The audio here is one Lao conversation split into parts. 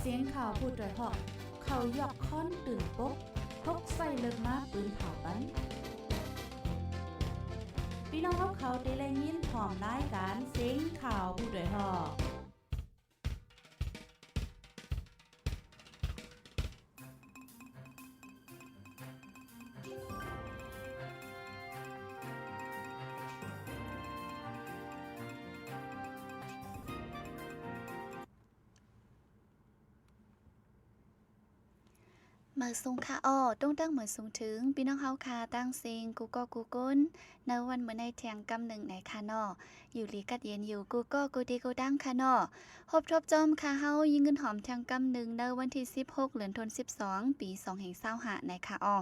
ສຽງຂ່າວຜູ້ດ້ວຍເຫາະ ເຂົາຢອກຄ້ອນຕື່ນປົກ ພົກໄສ້ເລິກມາປືນເຜົາປັນ. ພີ່ນ້ອງເຮົາເຂົາໄດ້ແລຍິນພ້ອມລາຍການສຽງຂ່າວຜູ້ດ້ວຍເຫາະ. ເໝີສູງຄ່ະ ອໍ ຕົງຕັງເໝີສູງເຖິງ ພີ່ນ້ອງເຮົາຄ່ະ ຕ່າງເສັງ ກູ່ກໍກູ່ຄົນ ໃນວັນມື້ໃນແທ່ງກຳໜຶ່ງນາຍຄ່ະເນາະ. ຢູ່ດີກັດເຢັນຢູ່ ກູ່ກໍກູ່ທີ່ກູ່ຕັງຄ່ະເນາະ. ພົບທົບຈອມຄ່ະເຮົາ ຍິງເງິນຫອມແທ່ງກຳໜຶ່ງ ໃນວັນທີສິບຫົກ ເດືອນທັນວາ ສິບສອງ ປີສອງພັນຊາວຫ້ານາຍຄ່ະ ອໍ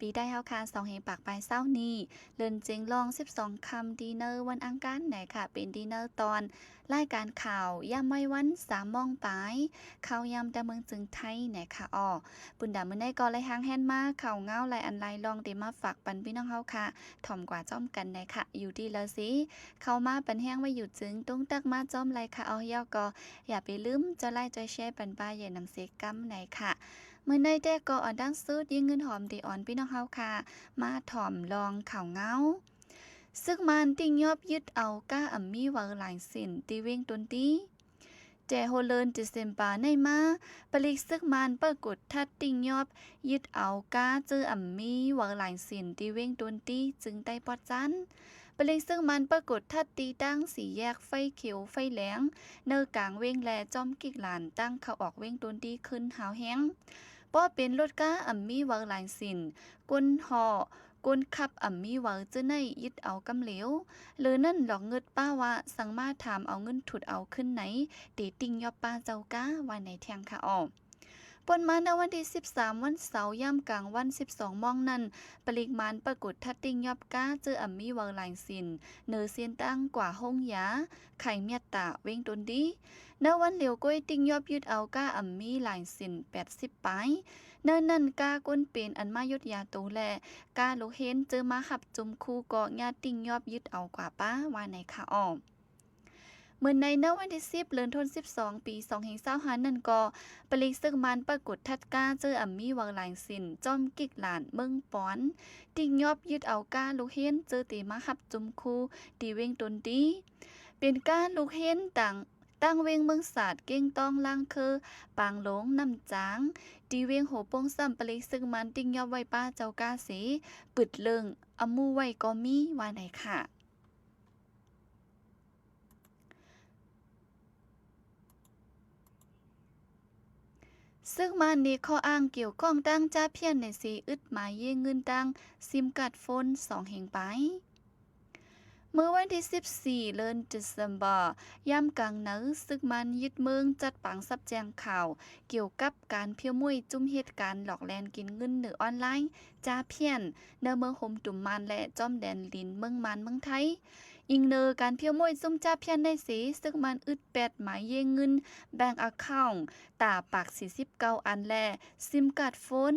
ປີໄທເຮົາຄ່ະ ສອງພັນປາກປາຍຊາວນີ້ ເລີນເຈັງລອງ ສິບສອງຄ່ຳ ທີ່ໃນວັນອັງຄານນາຍຄ່ະ ເປັນທີ່ໃນຕອນ ລາຍການຂ່າວ ຍາມໄວວັນ ສາມໂມງປາຍ ຂ່າວຍາມຕາເມືອງເຈີງໄທນາຍຄ່ະ ອໍ ປຸນດາມື້ໃນກໍໄດ້ຮ່າງແຮ່ນມາ ຂ່າວເງົາຫຼາຍອັນຫຼາຍລອງ ທີ່ມາຝາກປັນພີ່ນ້ອງເຮົາຄ່ະ ຖ່ອມກວ່າຈອມກັນນາຍຄ່ະ. ຢູ່ທີ່ລາວສີ ເຂົ້າມາປັນແຮງໄວ້ຢູ່ຈຶ່ງ ຕົງຕັກມາຈອມໄລຄ່ະ ອໍ ແລ້ວກໍຢ່າໄປລືມ ຈອຍໄລ ຈອຍແຊ ປັນປາໃຫຍ່ນຳເສກຳນາຍຄ່ະ. ມື້ໃນແຕ່ກໍອອນດັ່ງສຸດ ຍິງເງິນຫອມ ທີ່ອອນພີ່ນ້ອງເຮົາຄ່ະ ມາຖ່ອມລອງຂ່າວເງົາ ຊຶກມານຕິງຍອບຍຶດເອົາກ້າອຳມີວາຍລາຍຊິນ ທີ່ເວັງຕົນຕີ. ແຕ່ຫົວເດືອນເດເຊັມເບີໃນມາ ປະລິກຊຶກມານປະກົດທັດຕິງຍອບຍຶດເອົາກ້າເຈີອຳມີວາຍລາຍຊິນ ທີ່ເວັງຕົນຕີ ຈຶ່ງໄດ້ປອດຈັນ. ປະລິກຊຶກມານປະກົດທັດຕີຕັ້ງສີ່ແຍກໄຟຂຽວໄຟແດງ ເນີກາງເວັງ ແລະ ຈອມກິກຫຼານ ຕັ້ງເຂົ້າອອກເວັງຕົນຕີ ຂຶ້ນຮາວແຮງ ເພາະເປັນລົດກ້າອຳມີວາຍລາຍຊິນ ກົ້ນຫໍ້ ກົ້ນຂັບອຳມີວາຍເຈີໃນ ຍຶດເອົາກຳເຫຼວ ຫຼືນັ້ນຫຼອກເງິດປ້າວ່າ ສັ່ງມາຖາມເອົາເງິນທຸດເອົາຂຶ້ນໃນ ເຕຕິງຍອບປ້າເຈົ້າກ້າ ວ່າໃນແທ່ງຄ່ະ ອໍ ປົນມາໃນວັນທີສິບສາມ ວັນເສົາ ຍາມກາງວັນ ສິບສອງໂມງນັ້ນ ປະລິກມານປະກົດທັດຕິງຍອບກ້າເຈີອຳມີວາຍລາຍຊິນ ເນີເສັ້ນທາງກວ່າໂຮງຢາ ໄຂມຽດຕາ ເວັງຕົນດີ. ໃນວັນຫຼຽວກ້ອຍ ຕິງຍອບຍຶດເອົາກ້າອຳມີລາຍຊິນ ແປດສິບປາຍ ໃນນັ້ນກ້າກົ້ນເປັນອັນມາຢຸດຢາໂຕ ແລະ ກ້າລູກເຮນເຈີມາຮັບຈຸມຄູ່ ກໍຍາດຕິງຍອບຍຶດເອົາກວ່າປ້າ ວ່າໃນຄ່ະ ອໍ ເມື່ອໃນ ໃນວັນທີສິບ ເດືອນທັນວາ ສິບສອງ ປີສອງພັນຊາວຫ້ານັ້ນກໍ ປະລິກຊຶກມານປະກົດທັດກ້າເຈີອຳມີວາຍລາຍຊິນ ຈອມກິກຫຼານ ເມືອງປອນ ຕິງຍອບຍຶດເອົາກ້າລູກເຮນເຈີເຕມາຮັບຈຸມຄູ່ ທີ່ເວັງຕົນຕີ. ເປັນກ້າລູກເຮນຕ່າງ ຕ່າງເວັງເມືອງສາດ ເກ້ງຕ້ອງ ລ້າງເຄີ ປາງຫຼົງ ນ້ຳຈາງ ທີ່ເວັງໂຮໂປ່ງ ຊ້ຳປະລິກຊຶກມານຕິງຍອບໄວ້ປ້າເຈົ້າກ້າເສ ປຶດເລິ້ງອຳໝູໄວ້ກໍມີ ວ່າໃນຄ່ະ. ຊຶກມານໃນຂໍ້ອ້າງກ່ຽວຂ້ອງຕັ້ງຈາພຽນໃນເສ ອຶດມາເຢເງິນຕັ້ງ ຊິມກາດໂຟນ ສອງແຫ່ງໄປ. ເມື່ອວັນທີສິບສີ່ ເດືອນເດເຊັມເບີ ຍາມກາງໃນ ຊຶກມານຍຶດເມືອງ ຈັດປາງສັບແຈ້ງຂ່າວ ກ່ຽວກັບການພຽວມ້ວຍຈຸ້ມເຮັດການຫຼອກແລ່ນກິນເງິນເໜືອອອນລາຍ ຈາພຽນ ໃນເມືອງໂຮມຕຸມມານ ແລະ ຈອມແດນດິນເມືອງມານ ເມືອງໄທ. ອີງເໜີການພຽວມ້ວຍຊຸມຈາພຽນໃນເສ ຊຶກມານອຶດແປດໝາຍເຢເງິນ ແບງອາຄາວ ຕາປາກສີ່ສິບເກົ້າອັນ ແລະ ຊິມກາດໂຟນ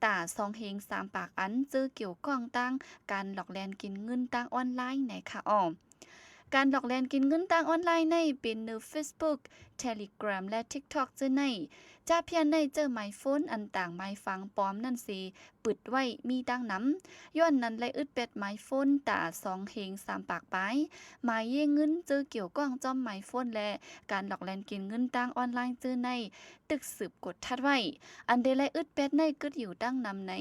ຕາສອງເຮງສາມປາກອັນ ເຈີກ່ຽວຂ້ອງຕັ້ງການຫຼອກແລ່ນກິນເງິນທາງອອນລາຍ ໃນຄ່ະ ອໍ. ການຫຼອກແລ່ນກິນເງິນທາງອອນລາຍໃນ ເປັນໃນເຟສບຸກ ເທເລແກຣມ ແລະ ທິກທອກ ເຈີໃນ ຈາພຽນໃນເຈີໝາຍໂຟນອັນຕາງໝາຍຝັງປອມນັ້ນເສ ປຶດໄວ້ມີດັ່ງນຳ. ຍ້ອນນັ້ນແລະ ອຶດແປດໝາຍໂຟນ ຕາສອງເຮງສາມປາກປາຍ ໝາຍເຢເງິນເຈີກ່ຽວຂ້ອງຈອມໝາຍໂຟນ ແລະ ການຫຼອກແລ່ນກິນເງິນທາງອອນລາຍເຈີໃນ ຕຶກສືບກົດທັດໄວ້. ອັນເດແລອຶດແປດໃນ ກຶດຢູ່ຕັ້ງນຳໃນ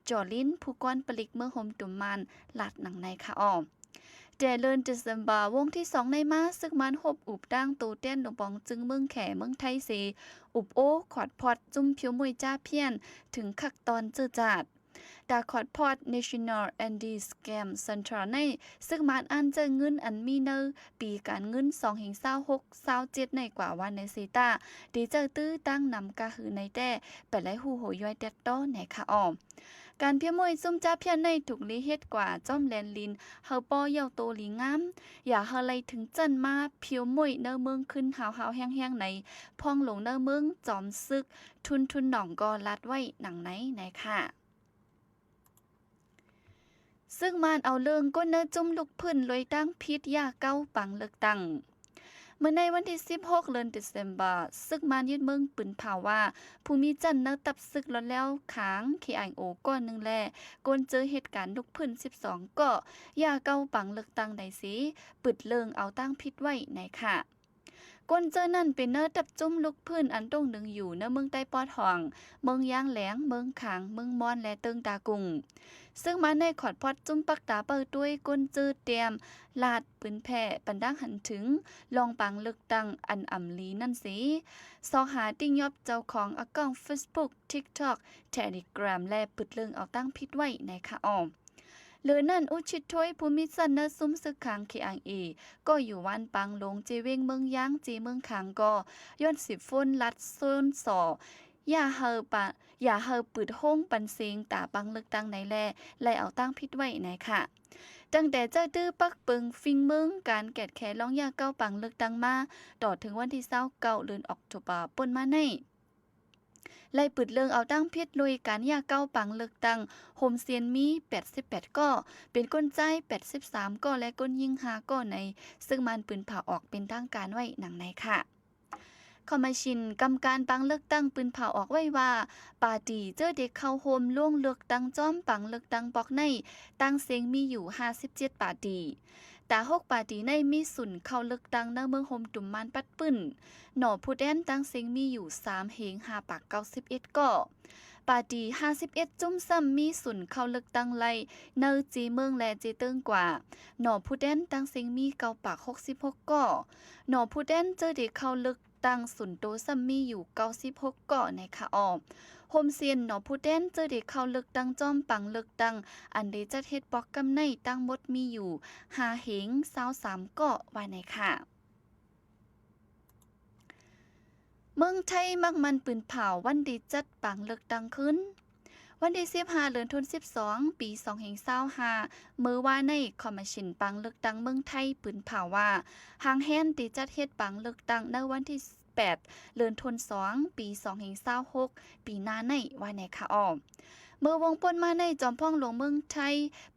ຈໍລິນ ຜູ້ກອນປະລິກເມືອງໂຮມຕຸມມານ ລາດໜັງໃນຄ່ະ ອໍ. ແຕ່ເດືອນເດເຊັມເບີ ວົງທີສອງໃນມາ ຊຶກມານຮົບອຸບຕັ້ງໂຕແທນໂລງປອງຈຶງເມືອງແຂ ເມືອງໄທເສ ອຸບໂອ້ຂອດພອດຈຸ້ມພຽວມ້ວຍຈາພຽນ ເຖິງຄັກຕອນເຈີຈາດ. ຕາຂອດພອດ National Anti-Scam Center ໃນ ຊຶກມານອ່ານເຈີເງິນອັນມີໃນປີການເງິນ ສອງເຮງຊາວຫົກ ຊາວເຈັດ ໃນກວ່າວັນໃນເສຕາ ທີ່ເຈົ້າຕື້ຕັ້ງນຳກະຫືໃນແຕ່ ໄປໄດ້ຮູ້ໂຫຍຍ້ອຍແຕດຕໍ່ໃນຄ່ະ ອໍ. ການພຽວມ້ວຍຊຸມຈາພຽນໃນ ທຸກລີເຮັດກວ່າຈອມແລນລິນ ເຮົາປໍ່ເຍົາໂຕລີງາມ ຢ່າເຮົາໄລ່ເຖິງຈັ່ນມາພຽວມ້ວຍເນີເມືອງຂຶ້ນຮາວໆແຮງໆໃນ ພອງຫຼົງເນີເມືອງ ຈອມຊຶກ ທຸນ ທຸນໜອງ ກໍລາດໄວ້ໜັງໃນ ໃນຄ່ະ. ຊຶກມານເອົາເລື່ອງ ກົນເນີຈຸ້ມລຸກຟື້ນ ລວຍຕັ້ງຜິດຢາເກົ່າ ປັງເລືອກຕັ້ງ. ເມື່ອໃນວັນທີສິບຫົກ ເດືອນເດເຊມເບີ, ຊຶກມານຍຶດເມືອງ ປືນເຜົາວ່າ ຜູ້ມີຈັນໃນຕັບຊຶກລອດແລ້ວຂາງ ເຄໄອໂອ ກ້ອນໜຶ່ງ ແລະ ຄົນເຈີເຫດການລຸກຟື້ນສິບສອງເກາະ ຢ່າເກົາບັງເລືອກຕັ້ງໄດ້ເສ ປຶດເລື່ອງເອົາຕັ້ງຜິດໄວ້ໃນຂະ ຄົນເຈີນັ້ນເປັນໃນຕັບຈຸ້ມລຸກຟື້ນອັນໂດ່ງດັງຢູ່ໃນເມືອງໃຕ້ປອດຫ້ອງ, ເມືອງຢາງແຫຼງ, ເມືອງຄາງ, ເມືອງມ່ອນ ແລະ ເຕີງຕາກຸງ. ຊຶກມານໃນຂອດພອດຈຸ້ມປັກຕາເປົ້າຕົວຄົນເຈີແຕ້ມລາດ ປືນແຜ່ ບັນດາຫັນເຖິງລອງບັງເລືອກຕັ້ງອັນອຳລີນັ້ນເສ ຊອກຫາຕິຫຍອບເຈົ້າຂອງອາກອງ Facebook, TikTok, Telegram ແລະ ປຶດເລື່ອງເອົາຕັ້ງຜິດໄວ້ໃນຂະອອມ. ເລີນັ້ນ ອຸທິດໂທຍ ຜູ້ມີສັນໃນຊຸມຊຶກຂາງ ເຄໄອເອ ກໍຢູ່ວັນປາງຫຼົງ ເຈເວັງເມືອງຢາງ ເຈເມືອງຄາງ ກໍຍ້ອນສິບຝົນລັດໂຊນສໍ ຢ່າໃຫ້ປະ ຢ່າໃຫ້ປືດໂຮງປັນເສງຕາບັງເລືອກຕັ້ງໃນແລ ໄລ່ເອົາຕັ້ງຜິດໄວ້ໃນຂະ ຕັ້ງແຕ່ໃຈຕື້ປັກເປິງຝິ່ງເມືອງ ການແກດແຂລອງຢາເກົາບັງເລືອກຕັ້ງມາ ຕໍ່ເຖິງວັນທີຊາວເກົ້າ ເດືອນອອກໂທບາ ປົນມາໃນ ໄລ່ປຶດເລື່ອງເອົາຕັ້ງຜິດໂດຍການຢາເກົາບັງເລືອກຕັ້ງ ໂຮມຊຽນມີແປດສິບແປດເກາະ, ເປັນຄົນຊາຍແປດສິບສາມເກາະ ແລະ ຄົນຍິງຫ້າເກາະ ໃນຊຶກມານປືນເຜົາອອກເປັນທາງການໄວ້ດັ່ງໃນຂະ. ຄອມມະຊິນກຳການບັງເລືອກຕັ້ງ ປືນເຜົາອອກໄວ້ວ່າ ປາຕີເຈີໄດ້ເຂົ້າຮ່ວມລົງເລືອກຕັ້ງຈອມບັງເລືອກຕັ້ງບອກໃນ ຕ່າງເສັງມີຢູ່ຫ້າສິບເຈັດປາຕີ. ຕາຫົກປາຕີໃນມີສູນເຂົ້າເລືອກຕັ້ງໃນເມືອງໂຮມຕຸມມານປັດປືນ ໜໍຜູ້ແທນຕ່າງເສັງມີຢູ່ສາມເຮງຫ້າປາກເກົ້າສິບເອັດເກາະ. ປາຕີຫ້າສິບເອັດຈຸ້ມຊ້ຳມີສູນເຂົ້າເລືອກຕັ້ງໄລ່ໃນເຈເມືອງ ແລະ ເຈເຕີງກວ່າ ໜໍຜູ້ແທນຕ່າງເສັງມີເກົ້າປາກຫົກສິບຫົກເກາະ. ໜໍຜູ້ແທນເຈີໄດ້ເຂົ້າເລືອກຕັ້ງສູນໂຕຊ້ຳມີຢູ່ເກົ້າສິບຫົກເກາະໃນຂະອອມ. ໂຮມຊຽນ ໜໍຜູ້ແທນເຈີໄດ້ເຂົ້າເລືອກຕັ້ງຈອມບັງເລືອກຕັ້ງ ອັນໄດ້ຈັດເຮັດບອກກຳໃນ ທັງໝົດມີຢູ່ຫ້າເຮງຊາວສາມເກາະວ່າໃນຂະ. ເມືອງໄທມັກໝັ່ນປືນເຜົາວັນໄດ້ຈັດບັງເລືອກຕັ້ງຂຶ້ນ. ວັນທີສິບຫ້າ ເດືອນທັນວາ ປີສອງພັນຊາວຫ້າ ເມື່ອວານໃນ ຄອມມະຊິນບັງເລືອກຕັ້ງເມືອງໄທ ປືນເຜົາວ່າ ຫ້າງແຮງໄດ້ຈັດເຮັດບັງເລືອກຕັ້ງໃນວັນທີແປດ ເດືອນທັນວາ ປີສອງພັນຊາວຫົກ ປີໜ້າໃນວ່າໃນຂະອອມ. ເມື່ອວົງປົນມາໃນ ຈອມພອງຫຼວງເມືອງໄທ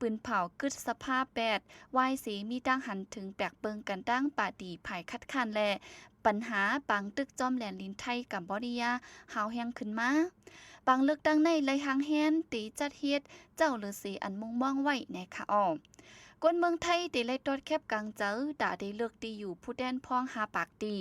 ປືນເຜົາກຶດສະພາແປດ ວາຍເສມີຕ່າງຫັນເຖິງແປກເບິ່ງກັນ ຕ່າງປາຕີຝ່າຍຄັດຄ້ານ ແລະ ບັນຫາປາງຕຶກຈອມແດນດິນໄທ ກຳບໍດີຍາ ຮ້າວແຮງຂຶ້ນມາ. ບັງເລືອກຕັ້ງໃນໄລຫ້າງແຮງໄດ້ຈັດເຮັດເຈົ້າເລີເສ ອັນມຸ່ງມອງໄວ້ໃນຂະອອມ. ຄົນເມືອງໄທໄດ້ໄລ່ຕອດແຄບກາງໃຈ ຕາໄດ້ເລືອກທີ່ຢູ່ຜູ້ແທນພອງຫ້າປາກຕີ.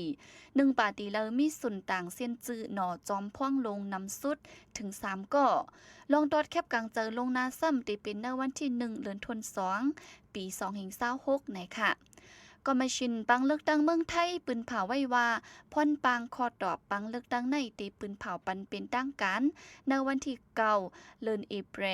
ໜຶ່ງປາຕີເລີມີສູນຕ່າງເຊັ່ນຈື່ໜໍ ຈອມພອງຫຼວງນຳສຸດເຖິງສາມເກາະ. ລອງຕອດແຄບກາງໃຈລ່ວງໜ້າຊ້ຳໄດ້ເປັນໃນວັນທີໜຶ່ງ ເດືອນທັນວາ ປີສອງພັນຊາວຫົກໃນຂະ. ກອມມະຊິນບັງເລືອກຕັ້ງເມືອງໄທ ປືນເຜົາໄວ້ວ່າ ພອນບາງຂໍ້ຕອບບັງເລືອກຕັ້ງໃນໄດ້ປືນເຜົາປັນເປັນທາງການໃນວັນທີເກົ້າ ເດືອນເອເປຣ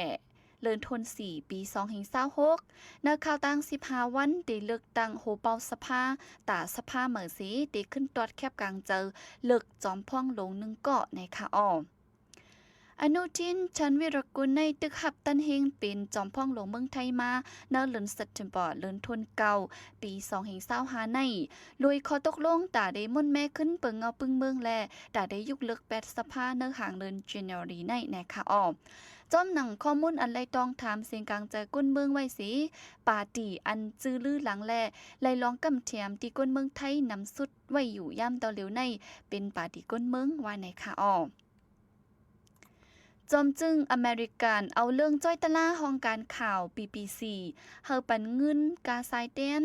ເດືອນທັນວາ ປີສອງພັນຊາວຫົກ. ໃນຄາວຕ່າງສິບຫ້າວັນໄດ້ເລືອກຕັ້ງໂຮເປົ່າສະພາ, ຕາສະພາໃໝ່ເສ ໄດ້ຂຶ້ນຕອດແຄບກາງໃຈເລືອກຈອມພອງຫຼວງໜຶ່ງເກາະໃນຂະອອມ. ອະນຸທິນ ຊານວິຣະກຸນ ໄດ້ຖືກຮັບຕຳແໜ່ງເປັນຈອມພອງຫຼວງເມືອງໄທມາ ໃນເດືອນເຊັບເທັມເບີ ເດືອນທັນວາ ປີສອງພັນຊາວຫ້າໃນ ໂດຍຂໍ້ຕົກລົງ ຕາໄດ້ໝູນແມ່ຂຶ້ນເປີເງົາປຶ້ງເມືອງ ແລະ ຕາໄດ້ຍຸກເລີກແປດສະພາໃນຫາງເດືອນເຈນວາຣີໃນ ໃນຂະອອມ. ຈອມໜັງຂໍ້ມູນອັນໄລ່ຕອງຖາມສຽງກາງໃຈກົ້ນເມືອງໄວ້ເສ ປາຕີອັນຈື່ລືຫຼັງ ແລະ ໄລ່ລອງກຳແຖມທີ່ກົ້ນເມືອງໄທນຳສຸດໄວ້ຢູ່ຍາມຕໍ່ຫຼຽວໃນ ເປັນປາຕີກົ້ນເມືອງວ່າໃນຂະອອມ. ຈອມຈຶ່ງອາເມລິກັນເອົາເລື່ອງຈ້ອຍຕະລາຫ້ອງການຂ່າວ ບີບີຊີ ໃຫ້ປັນເງິນຄ່າຊາຍແດນ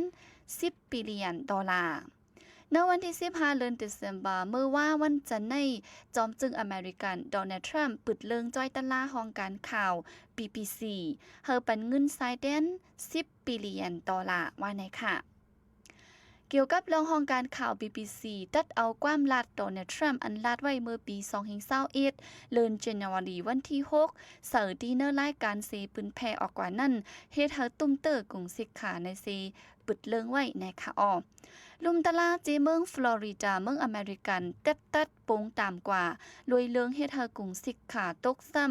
ສິບບິລຽນໂດລາ. ໃນວັນທີສິບຫ້າ ເດືອນເດເຊັມເບີ ເມື່ອວານວັນຈັນໃນ ຈອມຈຶ່ງອາເມລິກັນ ໂດນັລ ທຣຳ ປຶດເລື່ອງຈ້ອຍຕະລາຫ້ອງການຂ່າວ ບີບີຊີ ໃຫ້ປັນເງິນຊາຍແດນສິບບິລຽນໂດລາວ່າໃນຂະ. ກ່ຽວກັບເລື່ອງຫ້ອງການຂ່າວ ບີບີຊີ ຕັດເອົາຄວາມລັດ ໂດນັລ ທຣຳ ອັນລາດໄວ້ເມື່ອປີສອງພັນຊາວເອັດ ເດືອນເຈນວາຣີ ວັນທີຫົກ ໃສ່ທີ່ໃນລາຍການເສ ປືນແຜ່ອອກກວ່ານັ້ນ ເຮັດໃຫ້ຕຸ້ມເຕີກຸງສິກຂາໃນເສ ປຶດເລື່ອງໄວ້ໃນຂະອອມ. ລຸ່ມຕະລາເຈເມືອງຟລໍຣິດາ ເມືອງອາເມລິກັນ ແຕດຕັດໂປ່ງຕາມກວ່າ ລວຍເລື່ອງເຮັດໃຫ້ກຸງສິກຂາຕົກຊ້ຳ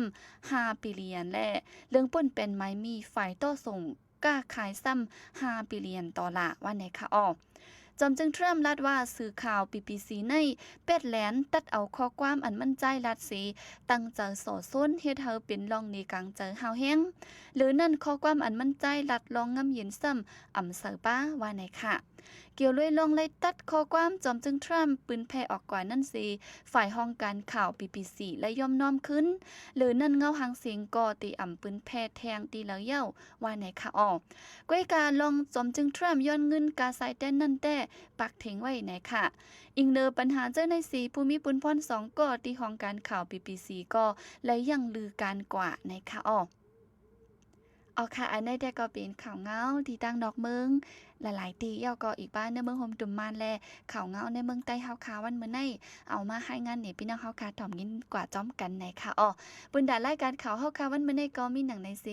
ຫ້າບິລຽນ ແລະ ເລື່ອງປຸ້ນແປນໄມ້ມີຝ່າຍຕໍ່ສົ່ງ ຄ້າຂາຍຊ້ຳຫ້າບິລຽນໂດລາວ່າໃນຂະອອມ. ຈອມຈຶ່ງທຣຳລັດວ່າ ສື່ຂ່າວ ບີບີຊີ ໃນແປດແລນຕັດເອົາຂໍ້ຄວາມອັນມັນຈ່າຍລັດເສ ຕັ້ງໃຈສໍ້ຊົນ ເຮັດໃຫ້ເປັນລ່ອງໜີກາງໃຈຮ້າວແຮງ. ເຫຼືອນັ້ນ ຂໍ້ຄວາມອັນມັນຈ່າຍລັດລ່ອງງາມເຢັນຊ້ຳອຳໃສ່ປ້າວ່າໃນຂະ. ກ່ຽວດ້ວຍເລື່ອງໄລ່ຕັດຂໍ້ຄວາມຈອມເຈີງທຣຳ ປືນແຜ່ອອກກວ່ານັ້ນເສ, ຝ່າຍຫ້ອງການຂ່າວ ບີບີຊີ ໄດ້ຍອມນ້ອມຄືນ, ເຫຼືອນັ້ນເງົາຫາງສຽງກໍໄດ້ອຳປືນແຜ່ແທ່ງທີ່ລາວເຍົາ ວ່າໃນຂ່າວອອກ. ກ້ວຍກາລອງຈອມເຈີງທຣຳຍ້ອນເງິນກາຊາຍແດນນັ້ນແຕ່ ປັກເທັງໄວ້ໃນຂ່າວ. ອີງເນີປັນຫາເຈົ້ານາຍສີ ຜູ້ມີບຸນພອນສອງກໍທີ່ຫ້ອງການຂ່າວ ບີບີຊີ ກໍໄດ້ຢັ້ງລືການກວ່າໃນຂ່າວອອກ. ເອົາຄ່ະ ອັນໃດແຕ່ກໍເປັນຂ່າວເງົາທີ່ຕ່າງນອກເມືອງຫຼາຍໆທີ່ ແລ້ວກໍອີກປາດໃນເມືອງໂຮມຕຸມມານ ແລະ ຂ່າວເງົາໃນເມືອງໃຕ້ເຮົາຄ່ະ ວັນມື້ໃນ ເອົາມາໃຫ້ງານໃຫ້ພີ່ນ້ອງເຮົາຄ່ະ ຖອມຍິນກວ່າພ້ອມກັນໃນຂ່າວ. ອອກ ບຶນດາລາຍການຂ່າວເຮົາຄ່ະ ວັນມື້ໃນກໍມີຫຍັງໃນເສ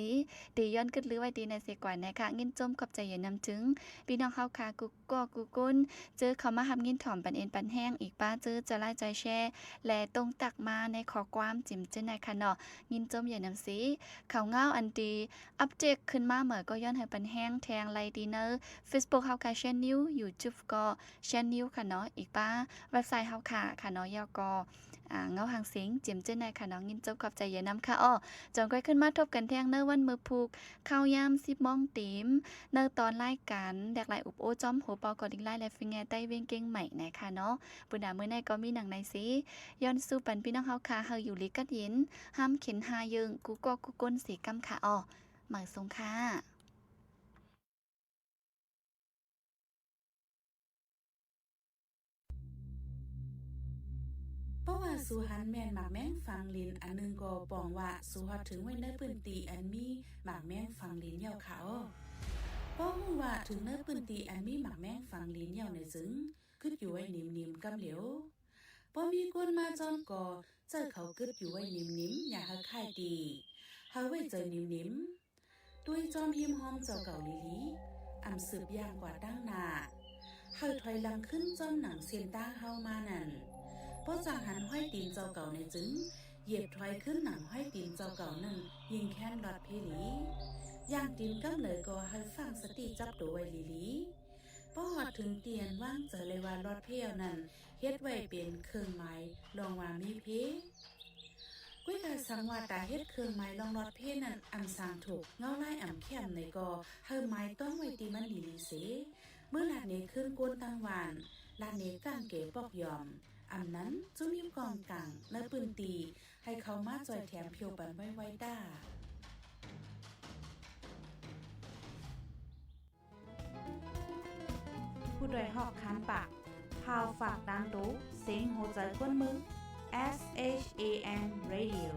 ທີ່ຍ້ອນກຶດລືໄວ້ທີ່ໃນເສກວ່າໃນຄ່ະ ຍິນຊົມຂອບໃຈຢ່ານຳເຖິງ ພີ່ນ້ອງເຮົາຄ່ະ ກຸ ກໍກຸຄົນ ເຈີເຂົ້າມາຮັບຍິນຖອມປັນເອັນປັນແຮງ ອີກປາເຈີຈະໄລຈະແຊ ແລະ ຕົງຕັກມາໃນຂໍ້ຄວາມຈິມເຈີນາຍຄ່ະເນາະ ຍິນຊົມຢ່ານຳເສ. ຂ່າວເງົາອັນທີ່ອັບເດດຂຶ້ນມາໃໝ່ກໍຍ້ອນໃຫ້ປັນແຮງແທງໄລທີ່ໃນເຟສບຸກເຮົາຄ່ະ ແຊນນິວ ຢູທູບກໍແຊນນິວຄ່ະເນາະ ອີກປາເວັບໄຊເຮົາຄ່ະ ຄ່ະເນາະ ແລ້ວກໍ ອາ ເງົາຫາງສຽງຈິມເຈີນາຍຄ່ະເນາະ ຍິນຊົມຂອບໃຈຢ່ານຳຄ່ະ. ອອກ ຈອງກ້ວຍຂຶ້ນມາພົບກັນແທງໃນວັນມື້ພຸດ ເຂົ້າຍາມສິບໂມງເຕັມ ໃນຕອນລາຍການແລກລາຍອຸບໂອ້ ຈອມໂຮເປົ່າກໍລິງລາຍ ແລະ ເຟງແງ່ໃຕ້ວຽງກຽງໃໝ່ໃນຄ່ະເນາະ. ບຸນດາມື້ໃນກໍມີຫຍັງໃນເສ ຍ້ອນສູ້ປັນພີ່ນ້ອງເຮົາຄ່ະ ໃຫ້ຢູ່ດີກັນເຢັນ ຫ້າມເຂັນຫາເຢິງ ກຸກໍກຸຄົນເສກຳຄ່ະ. ອອກ ໝາຍສົງຄ່ະ. ເພາະວ່າສູຫັນແມ່ນໝາກແມງຝັງລິນອັນໜຶ່ງກໍປ່ອງວ່າ ສູຮອດເຖິງໄວ້ໃນພື້ນທີ່ອັນມີໝາກແມງຝັງລິນແລ້ວຄ່ະ. ພໍຮູ້ວ່າເຖິງໃນພື້ນທີ່ອັນມີໝາກແມງຝັງລິນແລ້ວໃນຈຶ່ງ ກຶດຢູ່ໄວ້ໜິມໆກຳຫຼຽວ. ພໍມີຄົນມາຈອມກໍ ໃຫ້ເຂົາກຶດຢູ່ໄວ້ໜິມໆ ຢ່າໃຫ້ຄ້າຍຕີ ໃຫ້ໄວ້ໃຈໜິມໆ. ຕົວຈອມຮິມຮ່ອມເຈົ້າເກົ່າຫຼີໆ ອຳສືບຍ່າງກວ່າຕາງໜ້າ ໃຫ້ຖອຍຫຼັງຄືນຈອມໜັງເສັ້ນທາງເຮົາມານັ້ນ. ພໍຈັ່ງຫັນຮອຍຕີນເຈົ້າເກົ່າໃນຈຶ່ງ ຢຽບຖອຍຄືນໜັງຮອຍຕີນເຈົ້າເກົ່ານັ້ນ ຍິ່ງແຄ້ນລອດເພຫຼີ. ຍ່າງຕີນກຳໃດກໍໃຫ້ຝັງສະຕິຈັບໂຕໄວ້ຫຼີໆ. ພໍຮອດເຖິງທີ່ອັນວາງໃຈໄດ້ວ່າລອດເພແລ້ວນັ້ນ ເຮັດໄວ້ເປັນເຄື່ອງໝາຍລອງວ່າມີເພ. ກຸ້ຍກາສັງວ່າຕາເຮັດເຄື່ອງໝາຍລອງລອດເພນັ້ນ ອຳສາງທຸກ ເງົາລາຍອຳແຄມໃດກໍ ໃຫ້ໝາຍຕ້ອງໄວ້ທີ່ມັນດີໆເສ. ເມື່ອລາດເນຄືນກົນຕັ້ງຫວ່ານ ລາດເນກາງເກປອກຍອມ ອຳນັ້ນຈຸມີກອງກາງໃນພື້ນທີ່ ໃຫ້ເຂົາມາຊ່ອຍແຖມພຽວປັນໄວໆຕາ. ຜູ້ດອຍຮອກຄານປາກ ຂ່າວຝາກຕາມໂຕ ເສງຫົວໃຈຄົນເມືອງ SHAN Radio.